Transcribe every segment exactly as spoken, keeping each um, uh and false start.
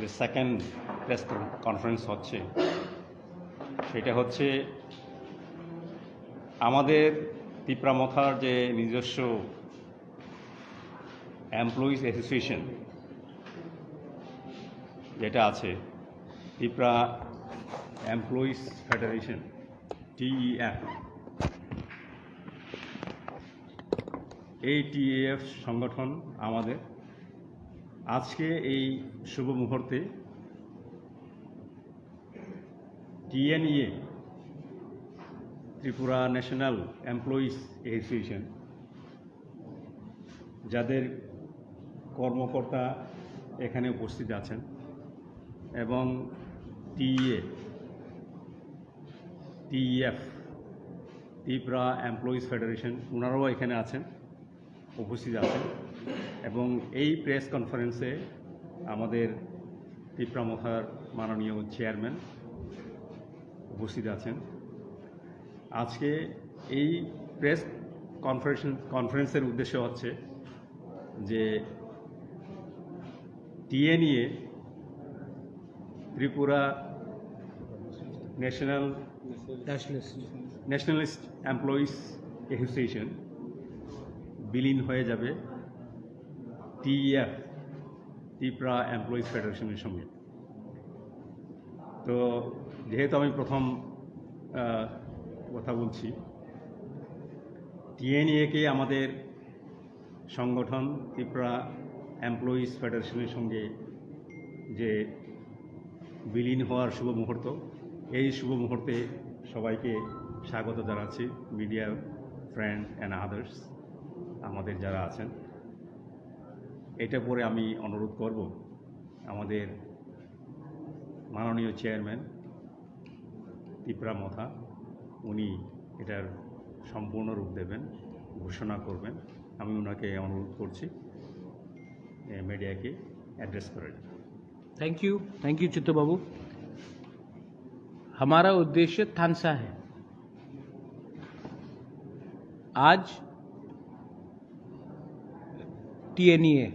যে second press conference হচ্ছে, সেটা হচ্ছে আমাদের তিপ্রা মথার যে নিজস্ব এমপ্লয়িজ অ্যাসোসিয়েশন যেটা আছে, তিপ্রা এমপ্লয়িজ ফেডারেশন, টিইএফ। এই টিইএফ সংগঠন আমাদের আজকে এই শুভ মুহূর্তে টিএনইএ, ত্রিপুরা ন্যাশনাল এমপ্লয়িজ অ্যাসোসিয়েশন, যাদের কর্মকর্তা এখানে উপস্থিত আছেন, এবং টিইএ, টিইএফ, ত্রিপুরা এমপ্লয়িজ ফেডারেশন, ওনারাও এখানে আছেন, উপস্থিত আছেন। এবং এই প্রেস কনফারেন্সে আমাদের তিপ্রা মথার মাননীয় চেয়ারম্যান উপস্থিত আছেন। আজকে এই প্রেস কনফারেন্স কনফারেন্সের উদ্দেশ্য হচ্ছে যে টিএনইএ, Tripura national nationalist. Nationalist employees association বিলীন হয়ে যাবে টিইএফ, ত্রিপুরা এমপ্লয়িজ ফেডারেশনের সঙ্গে। তো যেহেতু আমি প্রথম আহ, কথা বলছি, টিএনইএকে আমাদের সংগঠন ত্রিপুরা এমপ্লয়িজ ফেডারেশনের সঙ্গে যে বিলীন হওয়ার শুভ মুহূর্ত, এই শুভ মুহূর্তে সবাইকে স্বাগত জানাচ্ছি, মিডিয়া ফ্রেন্ড অ্যান্ড আদার্স, আমাদের যারা আছেন। এটা পরে আমি অনুরোধ করব আমাদের মাননীয় চেয়ারম্যান তিপ্রা মথা, উনি এটার সম্পূর্ণ রূপ দেবেন, ঘোষণা করবেন। আমি ওনাকে অনুরোধ করছি মিডিয়াকে অ্যাড্রেস করার জন্য। Thank you. Thank you Chittu babu. हमारा उद्देश्य थानसा है। आज TNEA,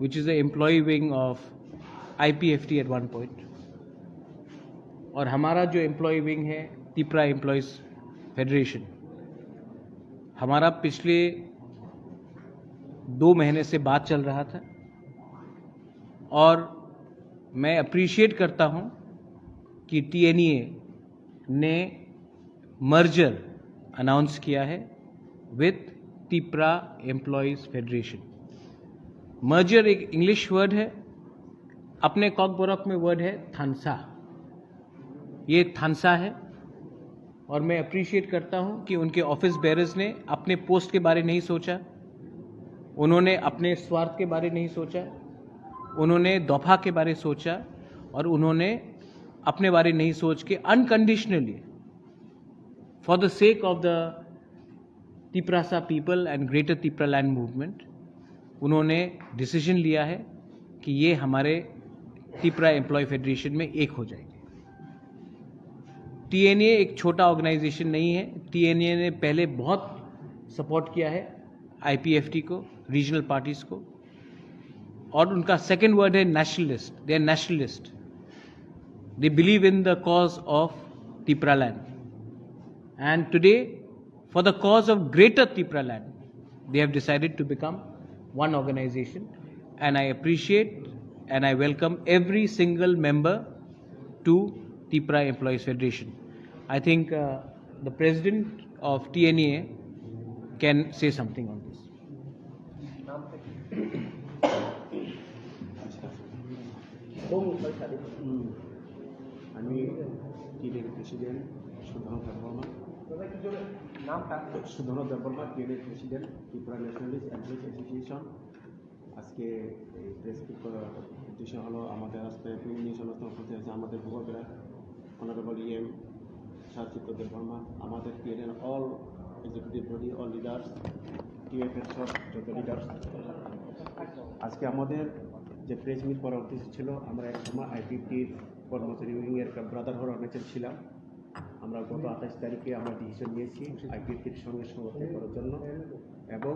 which is the employee wing of IPFT at one point, और हमारा जो एम्प्लॉय विंग है, तिप्रा एम्प्लॉयज फेडरेशन, हमारा पिछले दो महीने से बात चल रहा था, और मैं अप्रिशिएट करता हूँ कि टीएनईए ने मर्जर अनाउंस किया है विथ तिप्रा एम्प्लॉयज फेडरेशन। मर्जर एक इंग्लिश वर्ड है, अपने कॉकबोरक में वर्ड है थानसा। ये थानसा है, और मैं अप्रिशिएट करता हूँ कि उनके ऑफिस बेरर्स ने अपने पोस्ट के बारे नहीं सोचा, उन्होंने अपने स्वार्थ के बारे नहीं सोचा, उन्होंने दफा के बारे सोचा, और उन्होंने अपने बारे नहीं सोच के unconditionally, for the sake of the Tiprasa people and Greater Tipraland movement, उन्होंने डिसीजन लिया है कि ये हमारे तिप्रा एम्प्लॉय फेडरेशन में एक हो जाएंगे। टीएनईए एक छोटा ऑर्गेनाइजेशन नहीं है। टीएनईए ने पहले बहुत सपोर्ट किया है आईपीएफटी को, रीजनल पार्टीज को, और उनका सेकंड वर्ड है nationalist. They are nationalist, they believe in the cause of Tipraland, and today, for the cause of Greater Tipraland, they have decided to become one organization, and I appreciate and I welcome every single member to Tipra Employees Federation. I think uh, the president of T N E A can say something on this. আমি TNA president Sudhan Debbarma. Sudhan Debbarma, TNA president, Tripura nationalist employees association. আজকে এই প্রেস উদ্দেশ্য হলো আমাদের আজকে প্রিমিয়ার অনুষ্ঠান উপস্থিত আছে আমাদের ভূগোলরা, অনারেবল ইএম সাচিত্য দেববর্মা, আমাদের টিএনএর all executive body, all leaders, টিএফএর সব যত লিডার্স। আজকে আমাদের যে প্রেস মিট করার উদ্দেশ্য ছিল, আমরা এক সময় আইপিএফটির কর্মচারী উইংয়ের একটা ব্রাদারহুড অর্গানাইজেশন ছিলাম। আমরা গত আঠাশ তারিখে আমরা ডিসিশন নিয়েছি আইপিএফটির সঙ্গে সমর্থন করার জন্য, এবং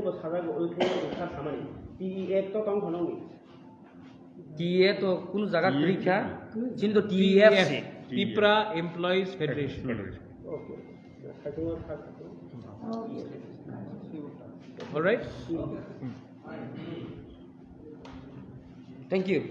thaibo sajago, oikhe wngkha samani. T E F to tong phano wngwi. T E F to kunu jaga kwrwi kha, chini to T E F se. Tipra Employees Federation. Federation. Okay. All right? Thank you.